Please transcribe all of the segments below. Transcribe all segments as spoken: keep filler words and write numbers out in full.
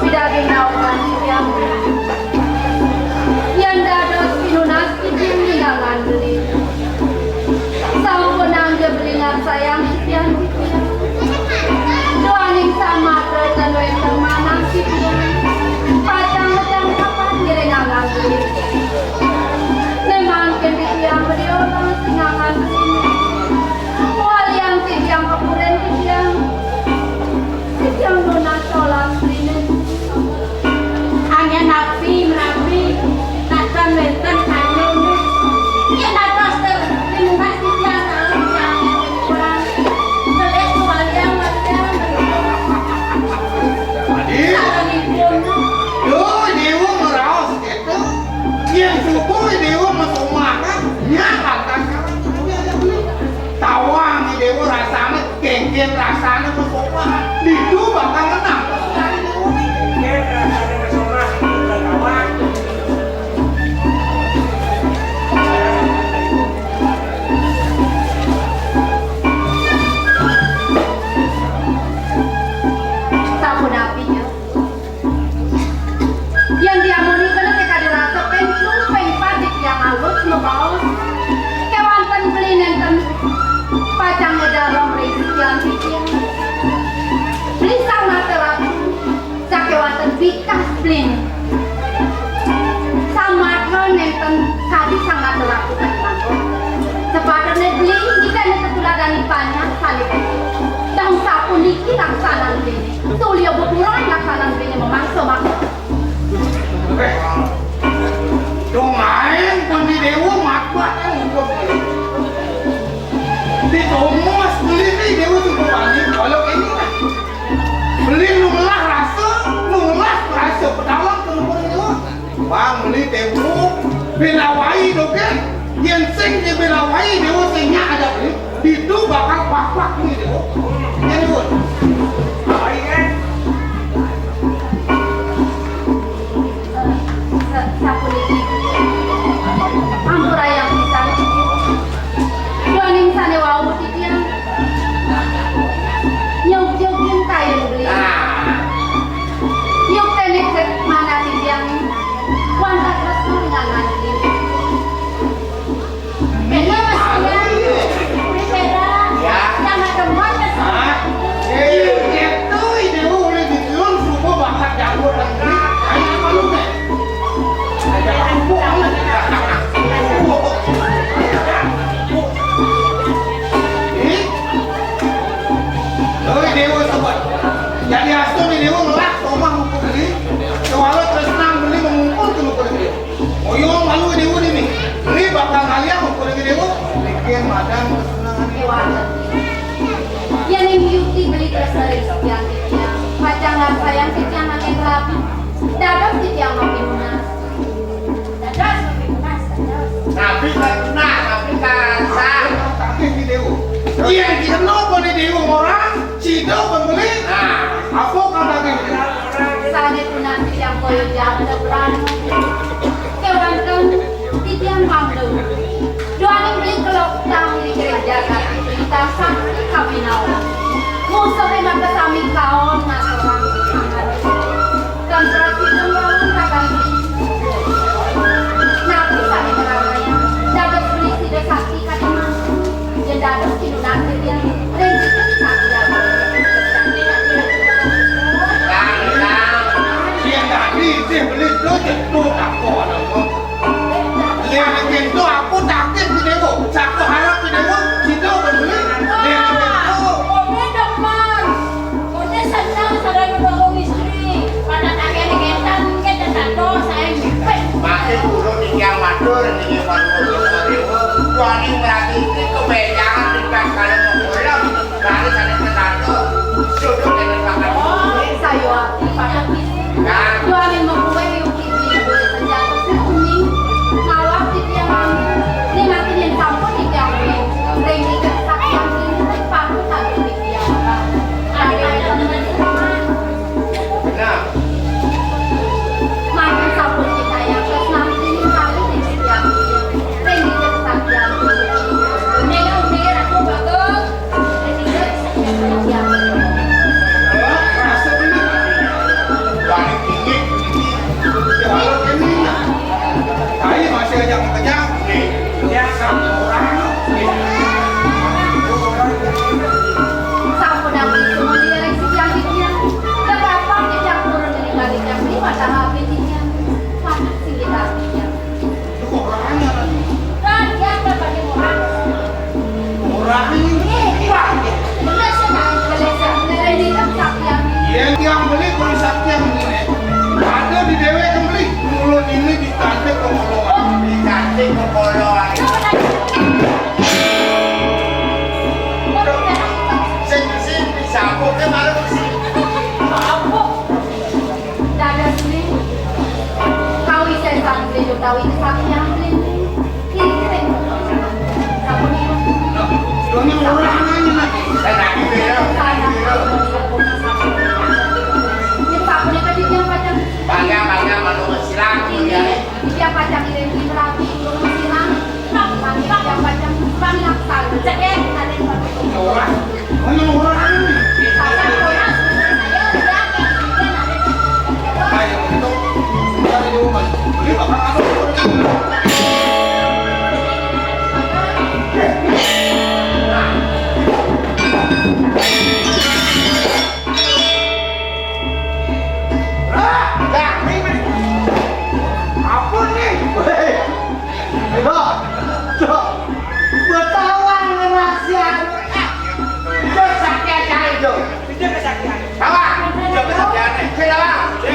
Pidaging naungan titiang, yén dados pinunas titiang ninangan beli. Sampunang ja beli ngarsayang titiang, titiang. Duaning samatra tan wénten manah titiang. Pacang ngejangkapan ngiringang beli. Né mangkin titiang beli olah singangan beli. Walian titiang kapurin titiang. Titiang nunas olah beliné. Anggen napi menapi, tatkala wénten kanyang, yén dados ter-, tinunas titiang taun kanyang kurang, gelis walian, walian. Adi. Salanipun. Duh, Déwa ngraos kéto. Yén subuh Déwa mesomah, nyak bakal tawang Déwa rasané. Kénkén rasané mesomah, ditu bakal ngenah. Kénkén rasané mesomah, ditu bakal ngenah. Beli. Sampun nénten kadi sanget laku. Sepatutné beli, kita ini ketuladani panjang salib. Dong sapuniki laksanan beli. Tulia beburan laksanan beli memangsa maksa. Éh, dong aéng Beli Déwa matbah yang untuk beli. Di Thomas beli nih Déwa tuh bani kalau ini lah. Beli nu ngelah rasa, nu ngelah rasa pedalam ke luhur Déwa. Bang beli tempo, belawai dogén. Yén sing dibelawai Déwa sing nyak ada beli. Ditu bakal papak nih Déwa. Yén Déwa. Baik kan? Sa-, sapuniki. Ampurayang pisan. Duaning sané wau titiang. Nyuk-nyukin kain beli. Nyuk ténik cék mana titiang. Wantah tresna dengan mandi. Ini Mas Ian. Ini Vera. Ya. Yang ada muat, Mas. Hah? Eh, itu ide ulih ditiun subuh bakat janggut lagi. Ayo malu deh. Ada empuk. Ih. Oi, Déwa sobat. Jadi astu nih Déwa ngelah omah mumpung beli. Kewala tresna beli mengumpul ke muka beli. Oyong malu Déwa nih. Beli bakal ngaliang mumpung lagi Déwa. Bikin madan kesenangan Déwa. Yén ing yuti beli tresna ring titiang, titiang pacang ngarsayang titiang akéh rabi. Dados titiang mapinunas. Dados mapinunas, dados. Napi kan nah, napi kan sah. Tapi di Déwa. Yén kena pada Déwa orang, sida pembeli. Nah, apa kan lagi? Sané tunas titiang kaya jaga berani. Kéwanten titiang mangga. Duaning beli keloktang di gereja kaki berita sakti kapinawa. Musuhé maka sami kaon ngaturang. Kantrat sidung lawan rakan beli. Napi sami merangaya. Dados beli sida sakti katiman. Yén dados kinunasih yén ring sakti. Kang, kang. Yén dadi isih beli do jedo tako ana. Yén pintu aku takit di Déwa. Sapa harap di Déwa? Sida peduli. Yén pintu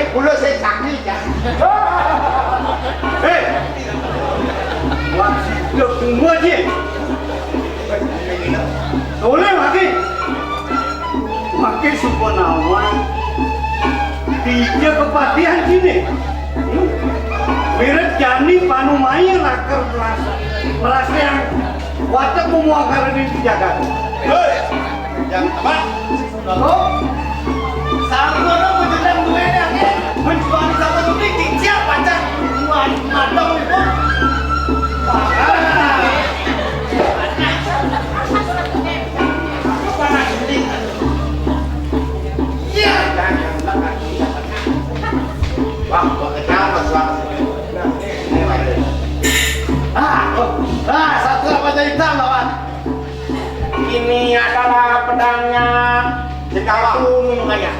Kula sing sakti, Jang. Hei! Wah, sida semua, Jin. Toleh, Waki. Waki Supanawang. Dija kapatihan kini. Hmm? Wirid jani panumaya lakar meras-, merasayang watek mumuakara di jagat. Hei! Jang, apa? Loh, sampun aku jeneng duwene, nggih. Menjual satu lebih cicil pacar. Wah, madong itu. Wah. Aku panas ini. Iya. Wah, kok kecapet, Bang. Ah, oh. Ah, satu apa cerita, lawan? Ini adalah pedangnya Jekawa. Itu mukanya.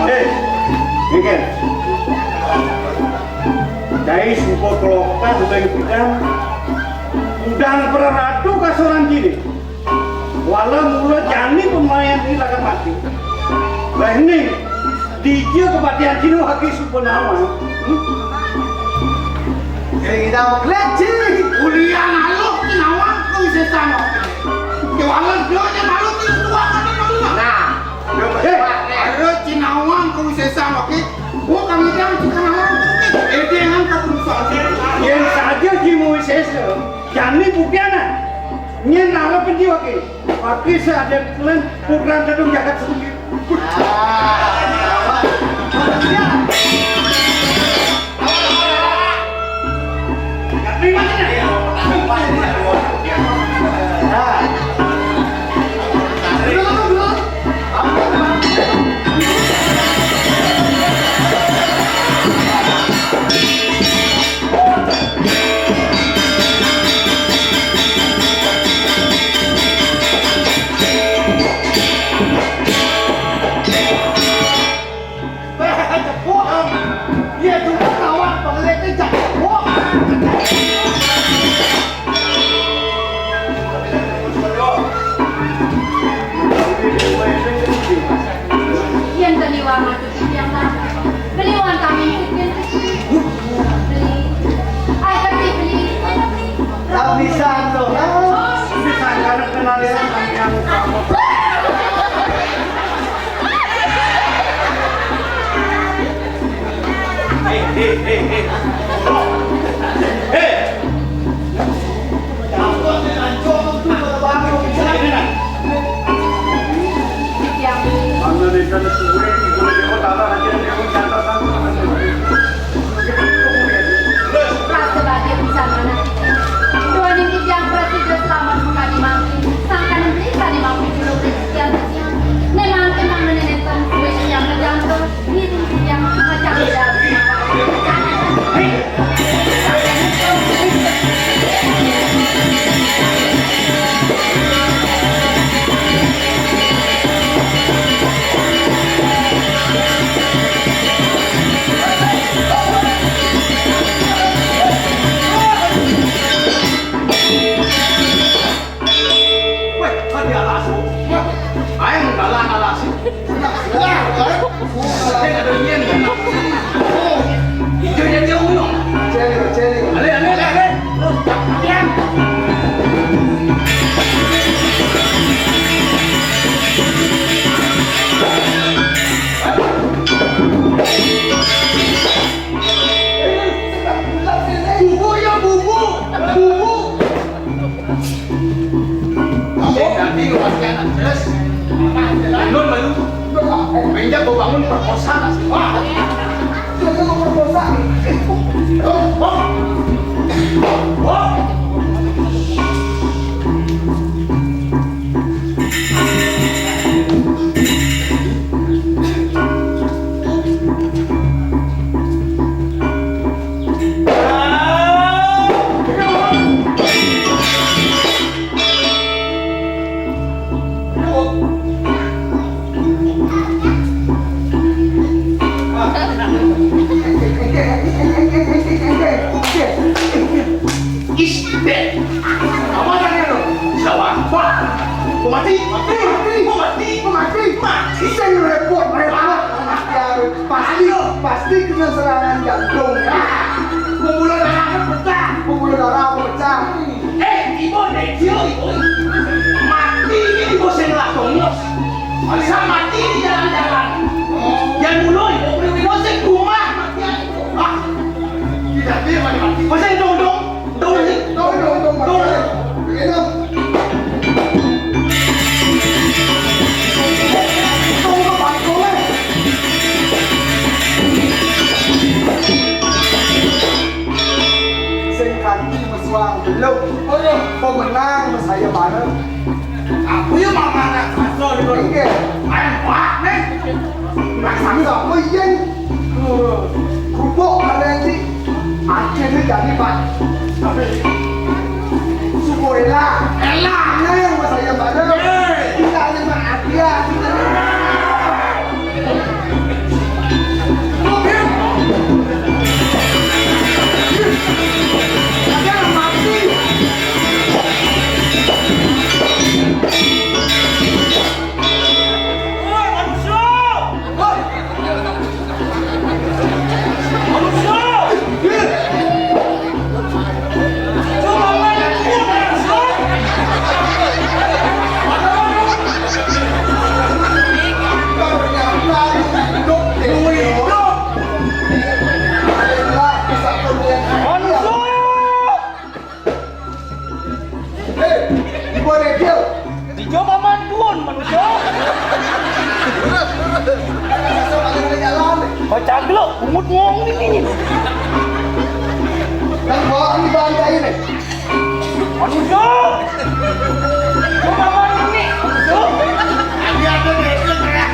Eh, mikir. Dai suka kelokah udah pedang. Udah peraratu kasoran kini. Wala mula jani pemain ini lakan mati. Lah ini, dija kapatihan kini Waki Supanawang. Hmm? Sing kita bekleci. Ulian alus nawang kuwi sesan. Ki wala dhewe alus kuwi tuwakane malu. Nah, eh, alus cinawang kuwi sesan, oke. Gua kang idang cinawang kuwi. Edengan kabrusan. Yen saja jimu sesa, jani buktiana. Nyen arep penji, oke. Waki sadaya kelen putra tedung jagat sendiri. Yen tadi wong Beli wonten ing Beli. Ayo, Beli, beli. Ayo, Beli. Tapi satu. Bisa kan kenal ya, yang kamu. Eh, eh, eh, eh. Eh. Rasa bahagia pisan anak. Duaning titiang prasida slamet makadi mangkin. Sangkaning beli kadi mangkin dulu Kristian titiang. Nek mangkin mangda nenten suwe titiang ngejangkung. Weh, kan dia lasu. Weh, aing galak lasu. Wah, wah, wah, ada nyen. Oh, hijau jadi gunung. Ceri, ceri. Ale, ale, ale, ale. Terus, tak, tak, ya. Bubu ya, bubu. Bubu. Kamu nanti lu pasti anak jelas. Nun malu. Menjak gua bangun perkosa. Wah. Lu mau perkosa. Oh, oh. Oh. Is dead. Apa tadi lo? Siapa? Wah, mau mati? Mati, mati, mau mati, mau mati. Sing repot-repot, pasti, pasti kena serangan jantung. Pembuluh darah pecah. Pembuluh darah pecah. Eh, ibu dek dia, ibu. Mati ni ibu sing lah tongos. Bisa mati di jalan-jalan. Yang mulu ibu, ibu sing rumah mati. Ah, tidak dia mati. Pasal dong, dong. Tunggu, tunggu, tunggu, tunggu. Sing kanti mesuang belum. Pemenang mesaya bareng. Aku ya mama nak sasol itu. Inggih. Main wah nih. Raksasa apa yen? Kerupuk kalian sih. Akhirnya jadi, Pak. Tapi suku Ella. Ella. Nah, yang mas saya pada. Kita ini Pak Adia. Kita ini. Tuh, Bim. Dia mati. Woi, manusia! Woi! Manusia! Coba main kuat, manusia! Ternyata hidup, hidup! Manusia! Hei, di bawah radio. Di jauh paman tuan, manusia. Baca gelok, bungut ngong ni. Nang bawa ni bahan kayu ni. Manusia. Jauh paman ni, manusia. Dia ada ni, dia tengah.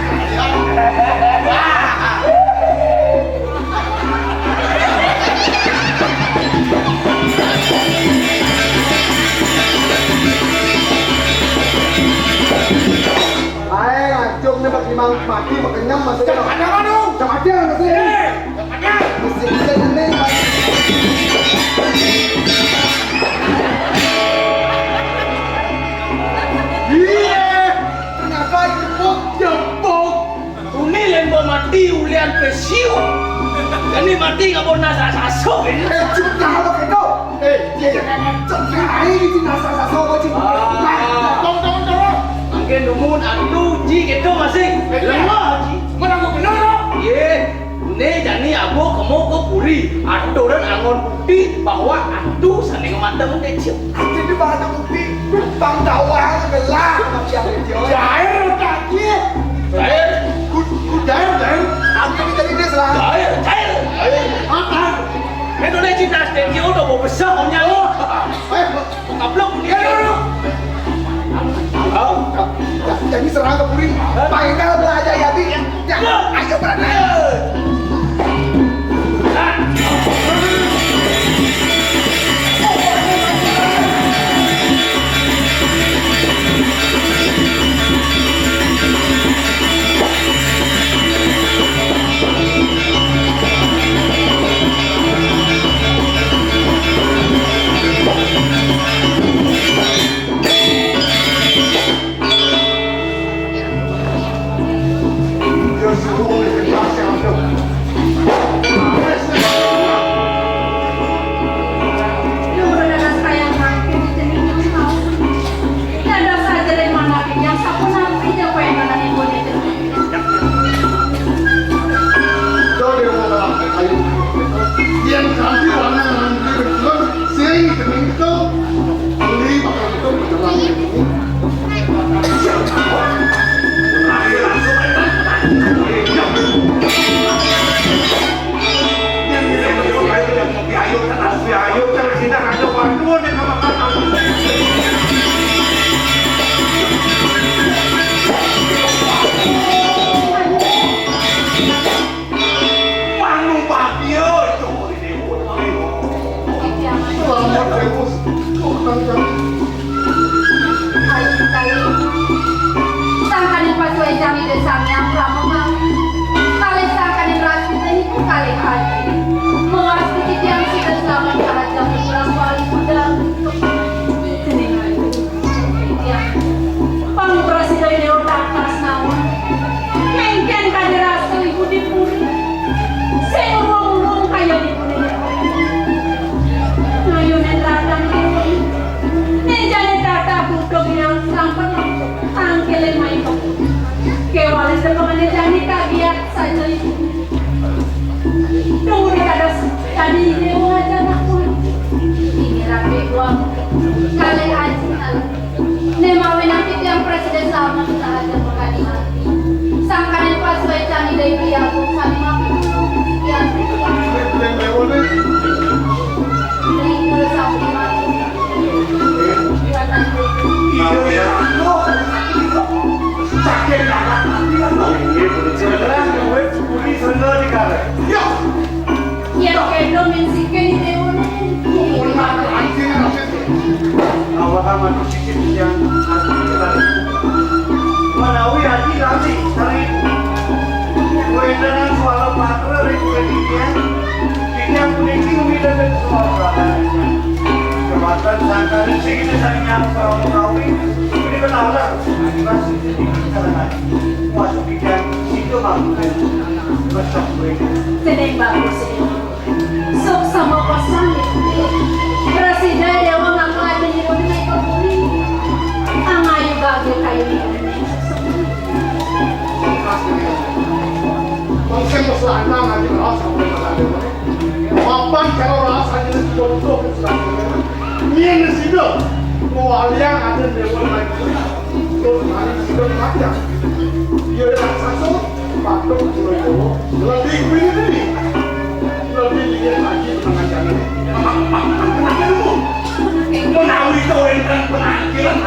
Ae, ngacung ni bagi mang mati, makenyem masih. Cak ada manu. Cak ada masih. Eh, cak ada. Masih bisa jeneng, Mas. Iya, ternyata itu jempol. Uni len bo mati ulian pesiu. Kani mati ngabo nasa sasok ini. Eh, cuma kalau gitu. Eh, dia jangan cuma ini di nasa sasok aja. Ah. Tong, tong, tong. Mungkin dumun atu ji gitu masih. Eh, iya. Lemah ji. Mana aku kenal, no? Iya. Uni jani abo kemo ke puri. Aturan angon bukti bahwa atu saning mata mendecil. Jadi bahasa bukti. Bang Dawang gelah macam itu. Jair tak dia. Jair. Ku, ku jair, jair. Aku ni tadi dia salah. Jair, jair. Jair. Apa? Itu dia cinta stadion udah mau besar punya lo. Eh, kaplok ni. Ya, ya, ya. Oh, jadi serang ke puri. Pakai belajar ya, Bi. Ya, ayo berangkat. Manuk sisip siang, ati kebalik. Menawi ati lali, sering. Kuentenan suara patra ring kulit titiang. Titiang puniki ngemila dan suara patra. Kebatan sangkari sing kita sering nyamper menawi. Ini benar. Masih jadi kita. Masuk titiang, situ bangun. Besok kuentenan. Sedeng bagus ini. Suksma kosang niki. Prasida Déwa ngaku adi nyuwun ing bumi. Angayu bagya kayuning. Mungkin wis lanang adi raos sampai pada Déwa. Papan karo raos adi wis bodoh wis lanang. Yen sida mewaliang adi Déwa lagi. Terus hari sida mati. Dia raksasa. Patung Kula Déwa, lebih kuwi iki. Lebih iki lagi pengajaran. Menawi to wonten penampilan.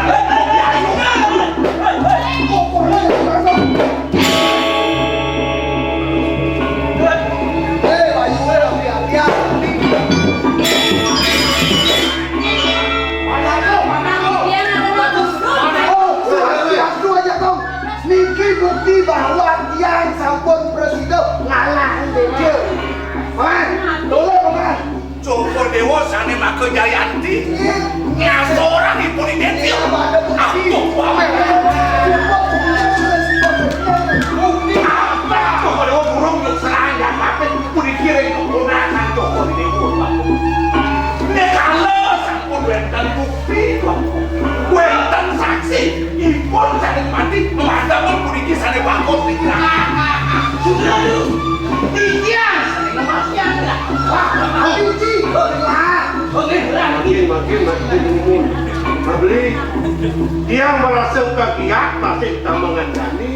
Eh, Bayu, hati-hati. Iya, nggak ada bagus. Niki bukti bahwa tiang sampun prasida ngalahin Déwa. Paman, tolong, Paman. Cokor Déwa sané maka Jayanti. Iya. Ngasorang ipun identik. Iya, Paman. Aduh, Paman. Bukti apa? Cokor Déwa burung yuk serang dan mati puniki ring keponakan Cokor Déwa, Paman. Nek kala sampun wénten bukti, Paman. Wénten saksi. Ipun sané mati, pemandangan puniki sané bagus niki. Sudah, titiang sané kematian, ya. Wah, mati, wah. Oke, lah. Makin, makin, makin, makin. Mabli, tiang merasa kagiat masih tambah ngandani.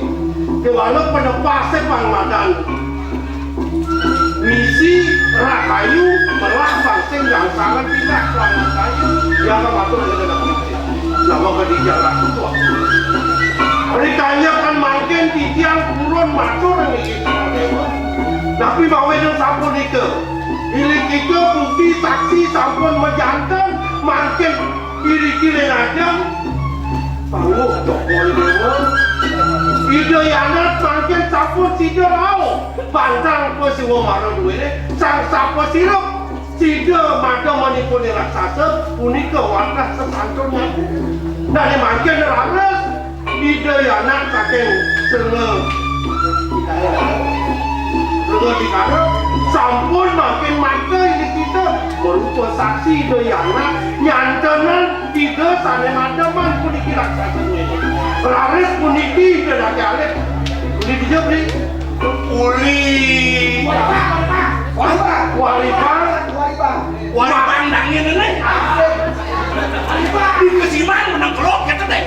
Kéwala penepasé pangmadan. Misi rahayu melah sangsing gangsangan pindah kuangan kayu. Yang matur ngene. Nama kedija ratu. Rikanya kan mangkin titiang purun matur niki. Tapi mawinan sapunika, inggih punika bukti saksi sampun majanten mangkin iriki ring ajeng. Pangguh Cokor Déwa. Ida Yanat mangkin sampun sida rauh. Pantang Pasiwa mara duwene sang sapa sirup. Sida madamanipun raksasa punika wantah sesantun nyaku. Dane mangkin raris Ida Yanat saking Srenga Srenga Dikara sampun mangkin mangke inggih kita berupa saksi Ida Yanat nyantenan Ida sane mademan puniki raksasa duwene. Raris puniki Ida dake alit. Uli dija, Bli? Uli. Waripang, waripang. Waripang. Waripang. Waripang. Waripang dangin ini. Waripang. Di kesiman menang kelok gitu deh.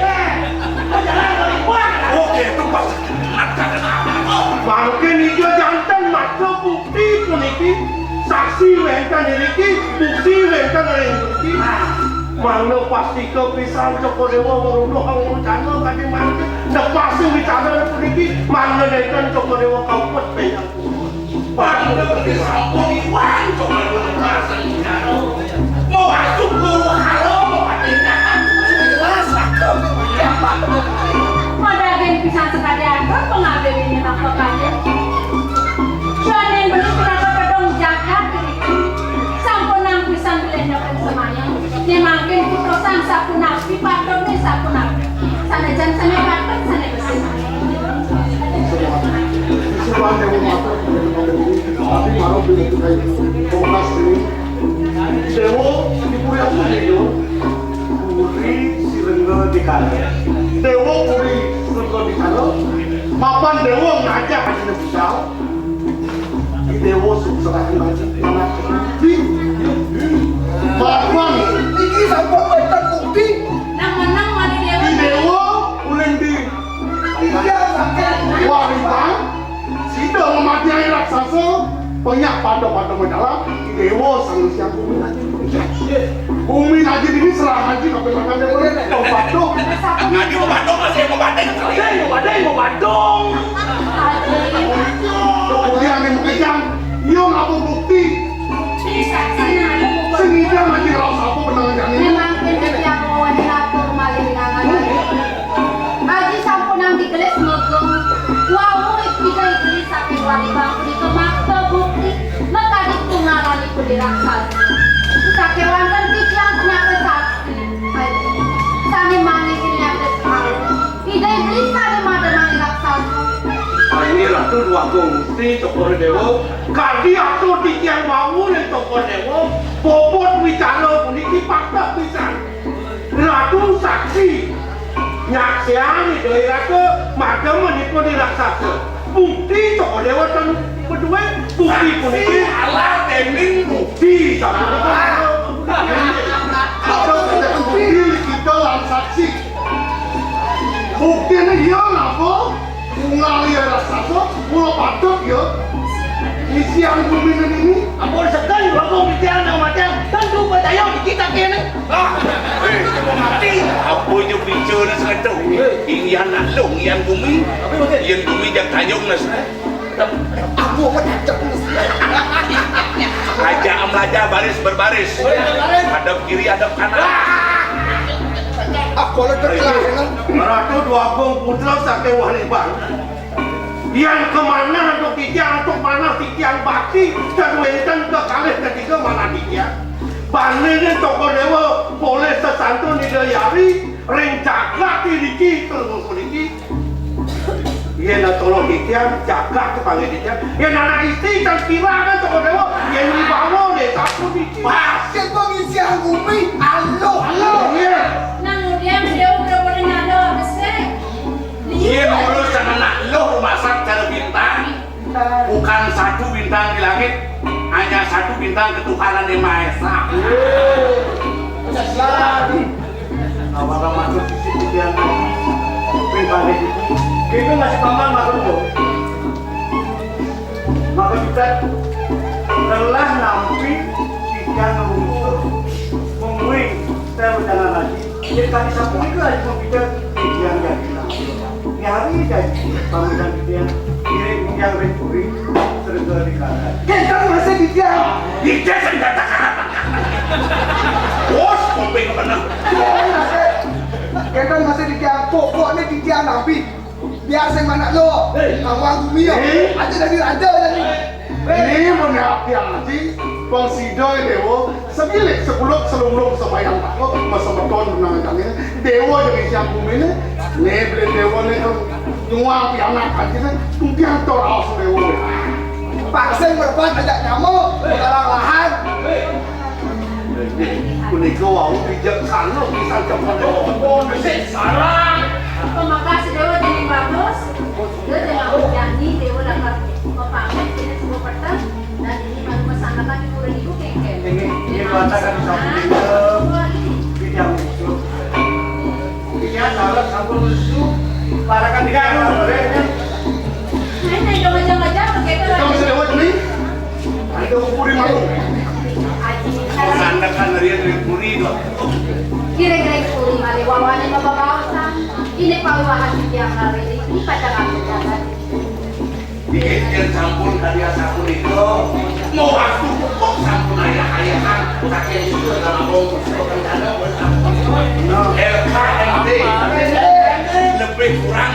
Oke, itu pas. Mangke nika janten mata bukti puniki, saksi wenten iriki, bukti wenten ring puniki. Mangda pastika pisan Cokor Dewa weruduh angrucana kadi mangke. Nepasing wicara puniki, mangda nenten Cokor Dewa kaupet penyang. Mangda sampun iwang Cokor Dewa pasang wicara. Mau masuk guru halo, mau patindakan. Jelas, Pak. Madagen pisan sakadi atur pengabdi nyemak pepajar. Sanen bener pinaka pedong jagat. Sampun nang pisan bilih nyoken semaya. Yen mangkin putusan sapunapi, patutne sapunapi. Sanajan sane patut, sane bersih. Tapi marang bilih kayu. Kompas ini. Dewa, Ibu Ratu Dewa. Puri Sirengga Dikala. Dewa Puri Sirengga Dikala. Mapan Dewa ngajak ajine budal. Ki Dewa sukserahing baju. Mana bukti? Mapan. Iki sampun wonten bukti. Nang menang mari Dewa. Ki Dewa uleng di. Iya, sampai. Wariban. Sida ngematiang raksasa, penyak pada-pada mendalam, Dewa Sang Hyang Bumi Aji. Bumi Aji ini serah Aji, tapi makan Dewa. Mau badung. Ngaji mau badung, masih mau badung. Badung, mau badung, mau badung. Kemudian yang kejang, iya ngapa bukti? Sing ngidam Aji raos apa benang jani? Memang kejang mau ada apa? Dwagung Gusti Cokor Dewa, kadi atur titiang wau ring Cokor Dewa, bobot wicara puniki patut pisan. Ratu saksi, nyaksiang Ida Ratu, mademenipun Ida raksasa. Bukti Cokor Dewa ten beduwe, bukti puniki. Saksi alah dening bukti, sapunika. Bukti kita lan saksi. Buktine iya napa? Unggal ya raksasa, kula patut ya. Isian gumine niki. Ampun seken, wong titiang nang matian, tentu percaya di kita kene. Ah, eh, mati. Apa aja bicara sekedo? Inggihan nak lu, inggihan gumi. Yen gumi jak tayung nes. Aku apa tak cek nes? Aja amlaja baris berbaris. Hadap kiri, hadap kanan. Ah, kalau terkelah. Ratu Dwagung Putra saking Waliban. Yan kamanah antuk titiang, antuk manah titiang bakti, ten wenten kekalih ketiga manah titiang. Banene Cokor Dewa polih sesantun Ida Hyang Hyang ring jagat niki, telung puniki. Yen atolo titiang, jagat kepanggih titiang. Yen anak istri, ten kirang Cokor Dewa, yen wibawa ne sapuniki. Pas, yen pengisian gumi, aluh, aluh. Iya. Nang udian dewa udah pada nyadar, besek. Yen ngurus anak luh masak cara bintang, bukan satu bintang di langit, hanya satu bintang ketuhanan yang Maha Esa. Nah, para matur sisi titiang ping kalih iki. Kita masih paman matur, Bu. Maka kita telah nampi titiang lungsur, mungguing, saya berjalan lagi. Yen kali sapunika aja mung kita titiang jadi nabi. Nyari jadi pamitan titiang ngiring titiang ring puri, srega dikaran. Kita masih titiang. Kita sing datang. Bos, kuping meneng. Kita masih titiang, pokoknya titiang nabi. Biar sing manak lo. Hei. Kamu aku mio. Hei. Aja dari raja tadi. Ini menapi aji, Bang Sida Dewa, sebilik sekuluk selunglung sebayang takut, masemeton menang kami. Dewa jadi siang bumi ini, ne beli Dewa ne nyuang pianak aja ne, mungkin to raos Dewa. Paksa berpan ajak nyamuk, kalah lahan. Punika wau bijaksana pisan Cokor Dewa. Pun besik sarang. Pamekas Dewa dening bagus. Dewa dening janji, Dewa lakar pamit dening semua peteng. Dan ini malu masyarakat di pura ibu kengkeng. Ini, ini kata kan sampun. Ini yang musuh. Iya, salah sampun lesu. Parakan tiga anu. Ayo, ayo, jangan, jangan, jangan, gitu. Kita masih lewat nih. Ada puri malu. Sandakan rian ring puri doh. Kira-kira puri malih wawane babaosan. Ini pawiwahan titiang ngalih ini pacang aku jalan. Dikit yen sampun kadi asapunika, mau waktu pupuk sampun ayah-ayahan, saking sudah dalam bau sudah kencana, L K M D. Lebih kurang